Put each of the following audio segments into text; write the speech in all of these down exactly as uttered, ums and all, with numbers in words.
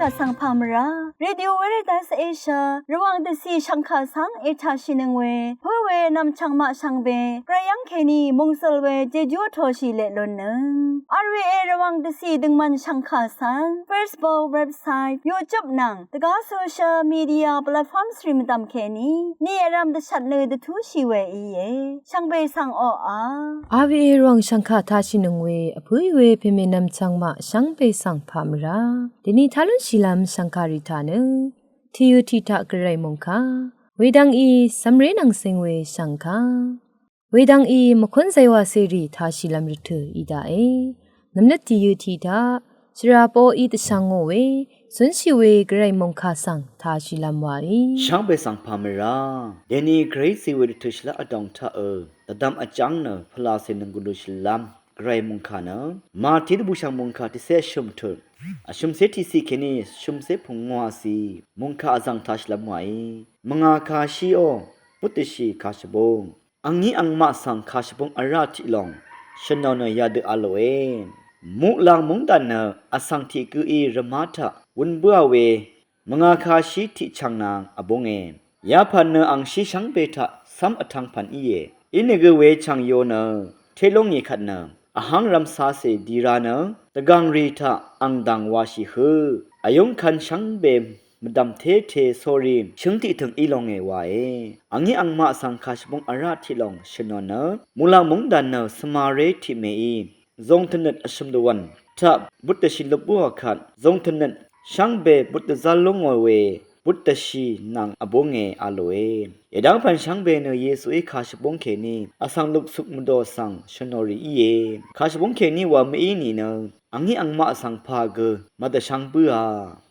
Vsvng pà mvrá Radio Veritas Asia Rvwàng dvcì shv̀ngkà svng ètàshìnøng we pǿ we nv̀mchv̀ng maq shvngbe gvray yv́ng kèní mòngsøl we jejú vtoshì leq lunnøng. R V A Rvwàng dvcì døngmvn shv̀ngkà svng Facebook, website, YouTube nvng dvgá social media platforms rì mvdv̀m kèní ni vrv̄m dvshvt nø dvtúshì we íe. Shvngbe svng oqà. R V A Rvwàng shv̀ngkà tashìnøng we vpǿì we pèmè nv̀mchv̀ng maq shvngbe svng pà mvrá dèni tá lúnshìlv́m shv̀ngkà rì taq nø tìyø tiq taq gvray mòngkà wedvng í cv̀mré nvng cing we shv̀ngkà wedvng í mvkún zaywà cèrì tashìlv́m rvtø̀ í daqe. Nv̀mnøt tìyø tiq taq shvrà poqí dvshvng ngò we zúnshì we gvray mòngkà svng tashìlv́m waí. Shvngbe svng pà mvrá dèni gvrayí zì we rvtø̀ shvlá vdòng taqø dvdvm vjv́ng nø pvlacè nònggùn lúnshìlv́m gvray mòngkà nø Màtí dvbùshv̀ng mòngkà tiqcé vshø̀m tut vshø̀mcé tiqciq kèní vshø̀mcé pungwàciq mòngkà vzv̀ng tashìlv́m waí. Mvngà kàshí ó butdvshì kàshvbúng angní angmaq svng kàshvbúng vrá tiq lòng shvnò nø yadø a lòe. Muqlàng mungdàn nø vsvng tiq gǿí rvmá taq wun bǿà we mvngà kàshí tiq chv̀ng nvng vbúnge. Yapv̀n nø angshí shvngbe taq cv́m vtv̄ng pv̀n íe. Inìgø we chv̀ng yo nø té lúngì kvt nø vháng rv̄mcācè di ra nø dvgv̀ng rì taq ang dv̀ng washì hø vyúngkv̄n shvngbe mvdv̀m téte sórí shǿng tiqtø̀ng í longe wae. Angní angmaq svng kàshvbúng vrá tiq lòng shvnò nø muqlàng mungdàn nø svmaré tiq mèí zong tvnøt vshø̀m dvwv̀n taq butdvshì lup bǿà kvt zong tvnøt shvngbe but dvzv́r lú ngò we butdvshì nvng vbúnge a lòe. Èdv́ng pv̀n shvngbe nø Yesuí kàshvbúng kèní vsvng luksuk mvdò svng shvnò rì íe. Kàshvbúng kèní wa mv-í nìnø angní angmaq svng pà gø mvdvshvng bǿà.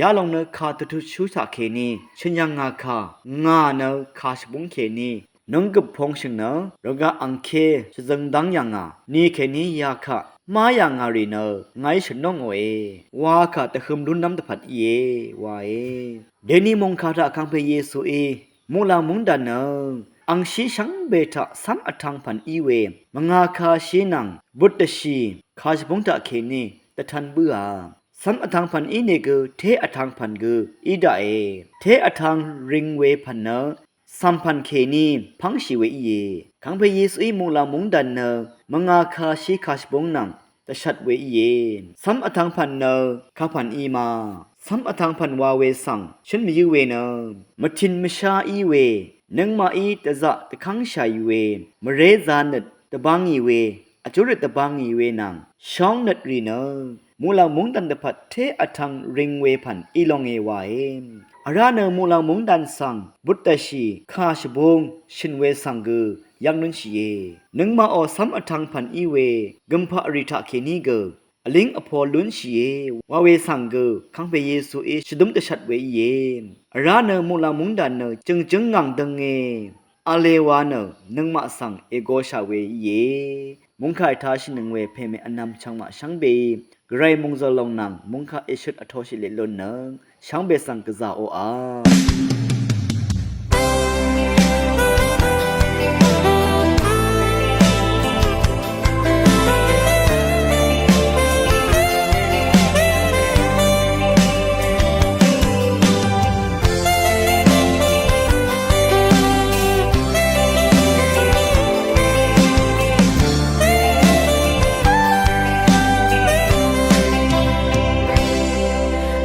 Yalòng nø kà dvtutshú taqkèní shø̀n yv̀ngà kà ngà nø kàshvbúng kèní nǿnggøp pongshø̀ng nø rvgaq angké shvzøng dv́ng yv̀ngà ni kèní yakaq má yv̀ngà rì nø ngàí shø̀n nǿngòe wa kà dvhøm lúnlv́m dvpvt íe wae. Dèni mòngkà taq vkangpè Yesuí muqlàng mungdàn nø angshí shvngbe taq cv́m vtv̄ng pv̀n í we mvngà kàshí nvng butdvshì kàshvbúng taqkèní dvtv̄n bǿà. Cv́m vtv̄ng pv̀n ínìgø té vtv̄ng pv̀n gø í daqe. Té vtv̄ng ring we pv̀n nø cv̀m pv̀n kèní pv́ngshì we íe. Kangpe Yesuí muqlàng mungdàn nø mvngà kàshí kàshvbúng nvng dvshvt we íe. Cv́m vtv̄ng pv̀n nø kapv̀n í ma? Cv́m vtv̄ng pv̀n wa we svng shǿn mvyǿ we nø mvtìn mvshá í we nøngmaqí dvzaq dvkv́ngshàì we mvrézā nøt dvbá ngì we vjúrøt dvbá ngì we nvng shóng nøt rì nø muqlàng mungdàn dvpvt té vtv̄ng ring we pv̀n í longe wae. Vrá nø muqlàng mungdàn svng butdvshì kàshvbúng shø̀n we svng gø yv́ng lúnshìe. Nøngmaqò cv́m vtv̄ng pv̀n í we gø̀mpaq rì taqkèní gø vlíng vpo lúnshìe wa we svng gø kangpe Yesuí shvdúm dvshvt we íe. Vrá nø muqlàng mungdàn nø jø̀ngjǿng ngàng dønge v̄le wa nø nøngmaq svng ègoshà we íe. Mungkà ètāshìnøng we pème vnvm chvngmaq shvngbeí gvray mòngzø̀l lòng nvng mungkà èshøt vtoshì leq lunnøng shvngbe svng gvzà oqà.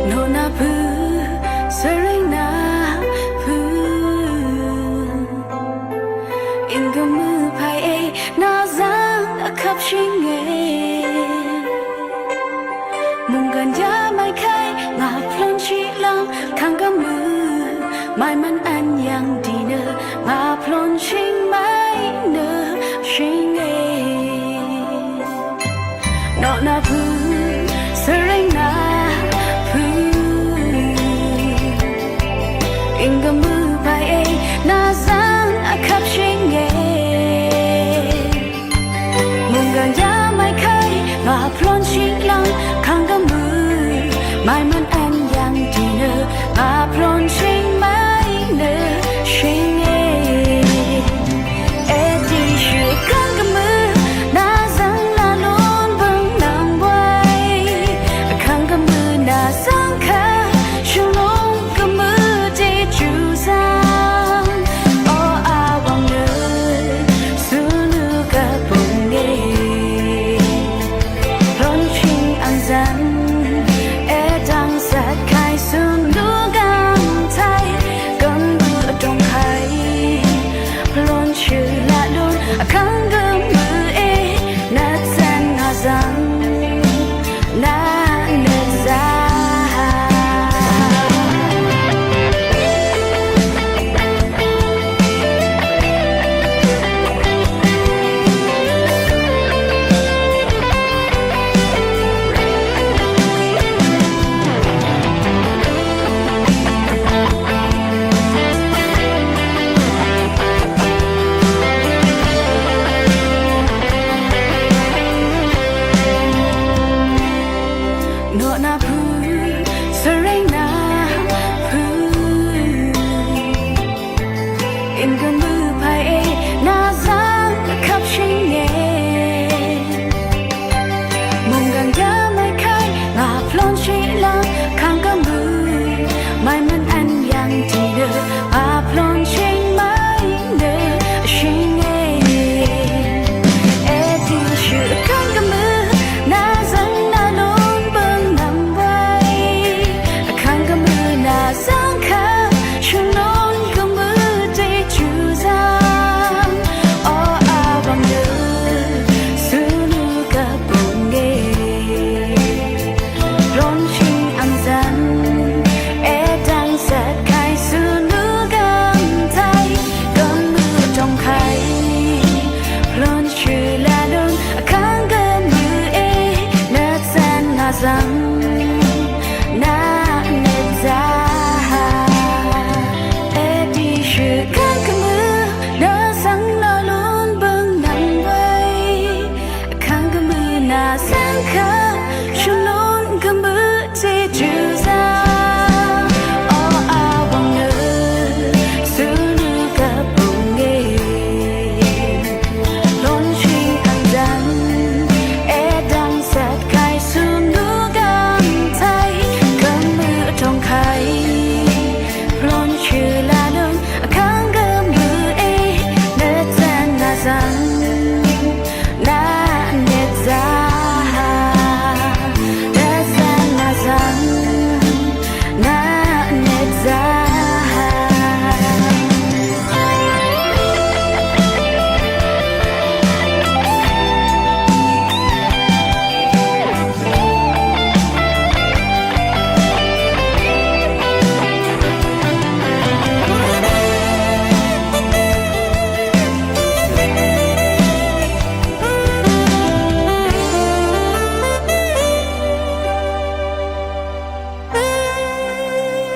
Noqnapø̄ svrengnapø̄ ínggvmø̄ pàe nazv́ng vkvpshìnge. Munggan yamai kai ngà plonshì lv́ng kànggvmø̄ maimvn vnyv̀ng dì nø ngà plonshìng mai nø shìnge. Noqnapø̄ svrengnapø̄ ínggvmø̄ pàe nazv́ng vkvpshìnge. Munggan yamai kai ngà plonshì lv́ng kànggvmø̄ maimvn vnyv̀ng dì nø ngà plonshìng mai nø shìnge. Èdishì kànggvmø̄ nazv́ng laq lún bøng nvng bwai. Kànggvmø̄ nazv́ng kà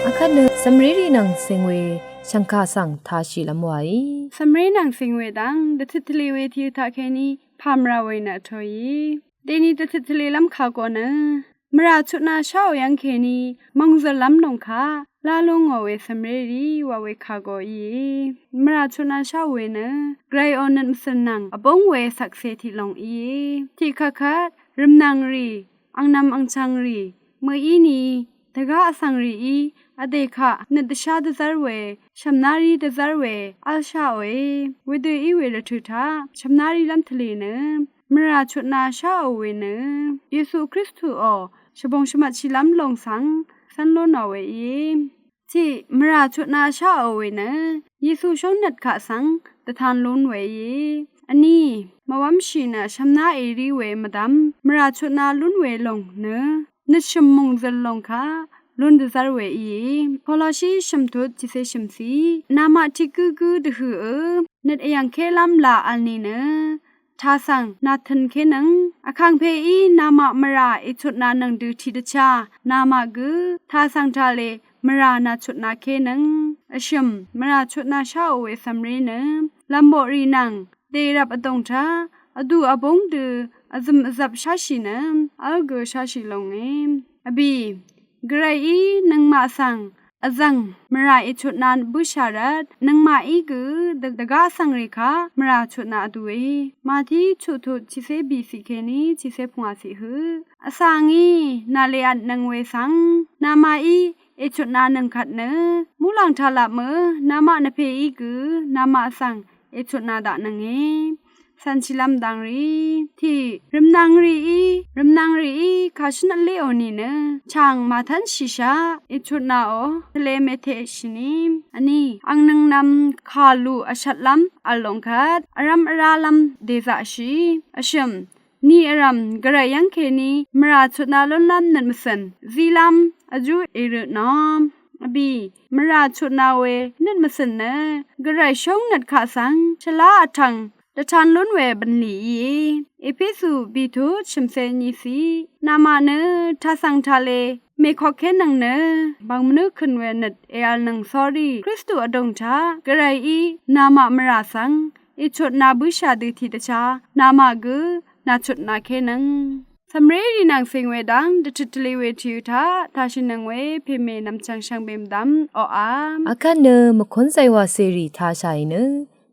Akvt nø cv̀mrérì nvng cìng we shv̀ngkà svng tāshìlv́m wàí. Cv̀mré nvng cìng we dv́ng dvtøt tvlē we tvyø̄ taq kèní pàmvrà we nø vtōìí. Dèni dvtøt tvlēlv́m kà go nø mvrà chutna sháò yv́ng kèní mòngzø̀llv́m lòng kaq lá lú ngò we cv̀mrérì wa we kà go íe. Mvrà chutna sháò we nø Gvrayò nøt mvcø̀n nvng vbúng we shvkse tiq lòng íe. Tiqkvt kvt rvmnv̀ngrì, angnv̄m angchv̄ngrì, mø̀íni dvgá vsv̀ngrìí vdè kaq nøt dvshá dvzv́r we, shv̀mnárí dvzv́r we v́lsháòe. Wedø í we rvtø̀ taq shv̀mnárílv́m tvlē nø mvrà chutna sháò we nø Yesu Kristuò shvbùng shvmvtshìlv́m lòng svng cv́n lú nò we íe. Tiq mvrà chutna sháò we nø Yesu shóngnøt kaq svng dvtan lún we íe. Vní mvwv́mshì nø shv̀mná èrí we mvdv̀m mvrà chutna lún we lòng nø nøtshø̀m mòngzø̀l lòng kaq lún dvzv́r we íe. Koloshi shø̀mtut tiqcé shø̀mciq, namaq tiq gǿgǿ dvhø̀ø nøt vyv̀ngkélv́m laq v̄l nìnø tà svng nàtø̀nkénøng. Vkàngpèí namaq mvrà èchutnanøng dø tiqdvchá namaq gø tà svng taq lè mvrà nàchutnakénøng. Vshø̀m mvrà chutna sháò we cv̀mré nø lv̀mboqrì nvng dèrvp vdùng taq vdù vbúng dø vzø̀m vzvp sháshì nø v́l gø sháshì longe. Vbì Gvrayí nøngmaq svng vzv̀ng mvrà èchutna bǿshà rvt nøngmaqí gø dvgá vsv̀ngrì kaq mvrà chutna vdùe. Mati chuqtut tiqcé bìciq kèní tiqcé pungwàciq høq. Vsv̀ngí nàlèvtnøng we svng namaqí èchutnanøng kvt nø muqlàng taq lap mø namaq nvpèí gø namaq svng èchutna daqnønge. Cv̀nshìlv́m dv̄ngrì tiq rvmnv̀ngrìí, rvmnv̀ngrìí kàshǿn vléò nìnø chàng màtv́nshìshaq èchutnaò tvlē mèteqshìni. Vní angnøngnv̄m kàlù vshvtlv́m v̀l lòng kvt vrv́m vrálv́m dèzaqshì. Vshø̀m ni vrv̀m Gvray yv́ng kèní mvrà chutna lúnlv́m nøt mvcø̀n zílv́m vjú èrø nò. Vbì mvrà chutna we nøt mvcø̀n nø Gvray shóngnøt kaq svng shvlá vtv̀ng dvtan lún we bv̀nlì íe. Epesu bìtut shø̀mcé nyiqciq, namaq nø tà svng taq lè mèkokkénøng nø bv̀ng mvnǿ kø̀n we nøt èv̄lnøng sórí Kristu vdùng taq Gvrayí namaq mvrà svng èchutna bǿshà dø tiqdvchá namaq gø nàchutnakénøng. Cv̀mrérì nvng cìng we dv́ng dvtøt tvlē we tvyø̄ taq tāshìnøng we pèmè nv̀mchv̀ng shvngbe mvdv̀m oqà. Akvt nø mvkúnzay wàcèrì tāshàì nø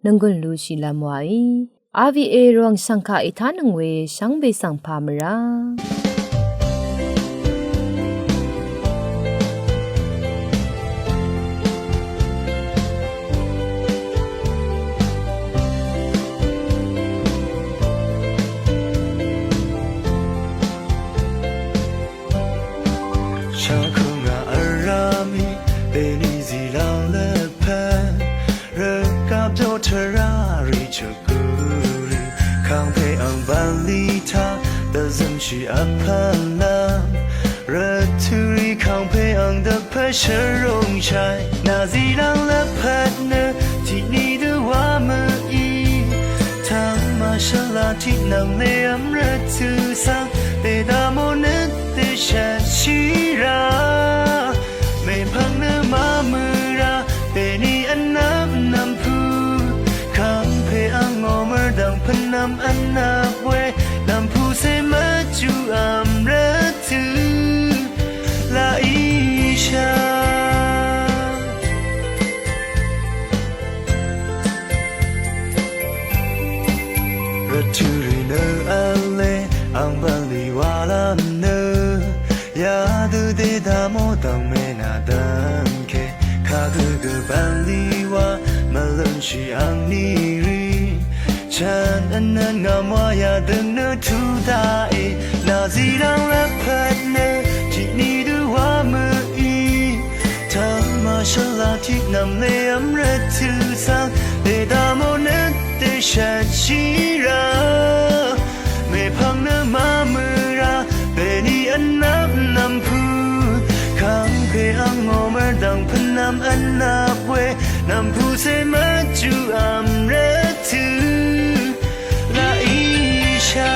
nònggùn lushìlv́m wàí. R V A Rvwàng shv̀ngkà ètánøng we shvngbe svng pà mvrá. Shvkønga vrá mì, bèní zìlv́ng lvpat, rvgvp dv́ tvrá rì chø̀k gø rì, kàngpè ang bv̀nlì taq dvzømshì vpv̀n lv́m, rvtø̀ rì kàngpè ang dvpvt shvrúngshàì, nà zìlv́ng lvpat nø tiq ni dø wá mø̀í, tv́ng màshvla tiq nv̀ng lèv́m rvtø̀ svng, dèdvmò nøt dèshvtshì rá. Mèpvng nø màmø̀ rá, bèní vnvp nv̀mpù. Kàngpè angò mvrdv̀ng pvnvm vnvp we, nv̀mpù cè mvjú vm rvtø̀. Laq íshà. Rvtø̀ rì nø v̄le, ang bv̀nlì wàlv́m nø. Yadø dèdvmò dv̀ng mènà dv̀ngke, kagø gø bv̀nlì wà, mvlø̀nshì angní rì. Chv̀n vnvn ngàmwà yadø nø tù daqì, nà zìlv́ng lvpat nø, tiq ni dø wá mø̀í. Tv́ng màshvla tiq nv̀m lèv́m rvtø̀ svng, dèdvmò nøt dèshvtshì rá. Mèpvng nø màmø̀ rá, bèní vnvp nv̀mpù. Kàngpè angò mvrdv̀ng pvnvm vnvp we, nv̀mpù cè mvjú vm rvtø̀. Laq íshà.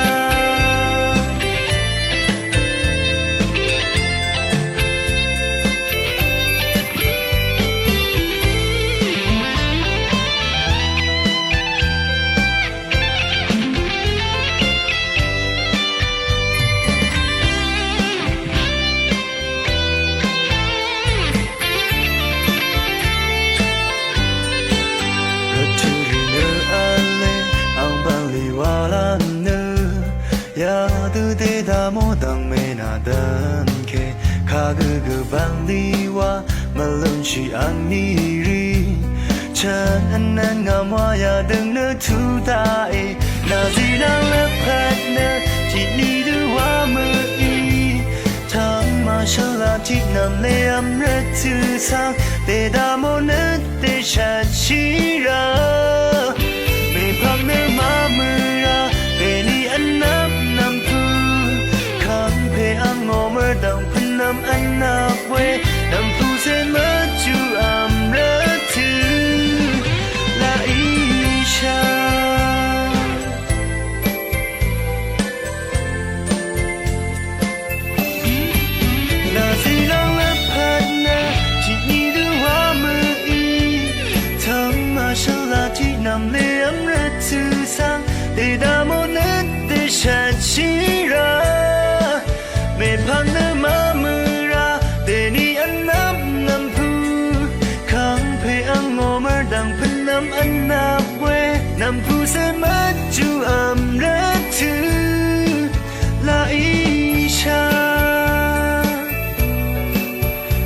Dvnke kagø gø bvngliwa mvlønshi angniri. Chvn vnvn ngam waya døng nø tudae. Nazi nang lvpat nø titni duwa møi. Tang mashala titnam le amrøt tøsang. Dedamo nø Dvshvtshìrá mèpvng nø màmø̀rá dèní vnvp nv̀mpù kàngpè angò mvrdv̀ng pvnvm vnvp we nv̀mpù cè mvjú vm rvtø̀ laq ìshà. Nà zìlv́ng lvpat nø tiq ni dø wa mø̀í. Tvng màshvla tiq nv̀mlé v́m rvt cø svng dèdvmò nø dvshvtshì rá. Mèpvng nø màmø̀ rá dèní vnvp nv̀mpù. Kàngpè angò mvrdv̀ng pvnvm vnvp we nv̀mpù cè mvjú vm rvtø̀ laq ìshà.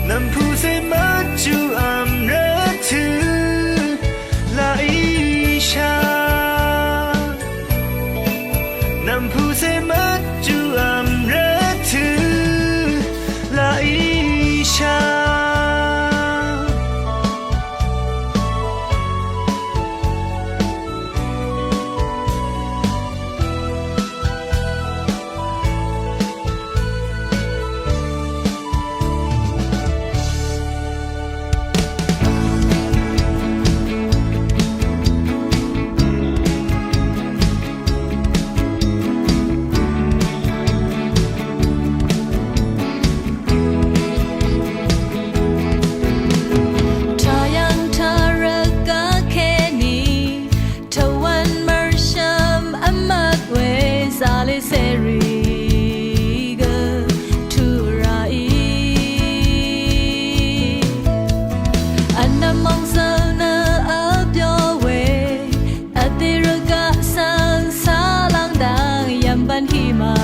Nv̀mpù cè mvjú vm rvtø̀ laq ìshà. Nv̀mpù cè mvjú vm rvtø̀ laq ìshà. Tayv̀ng tvrvgaq kèní tvwvn mv̀rshvm vmvt we zalé cèrì gø tuq ràí. Vnvm mòngzøl nø vbyo we vdè rvgaq svng sá lv́ng dv̀ng yv̀mbv̀n hí mà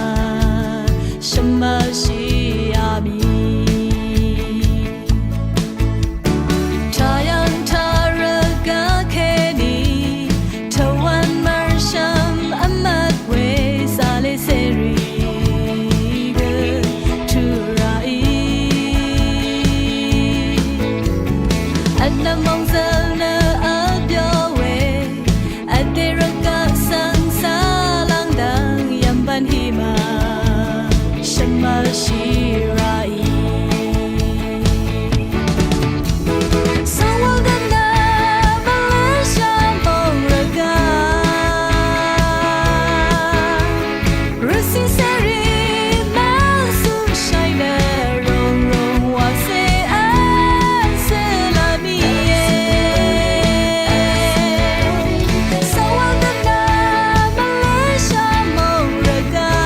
shvmvlshì yà mì. Tayv̀ng tvrvgaq kèní tvwvn mv̀rshvm vmvt we zalé cèrì gø tuq ràí. Vnvm mòngzøl nø vbyo we vdè rvgaq svng sá lv́ng dv̀ng yv̀mbv̀n hí mà shvmvlshì ràí. Svng wvng gv̀n nø mvlǿshà mòng rvgaq rvcì cèrì mvzø̀ng shàì nø ròng ròng wàcè v́n cè lv́m íe. Svng wvng gv̀n nø mvlǿshà mòng rvgaq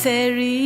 Èri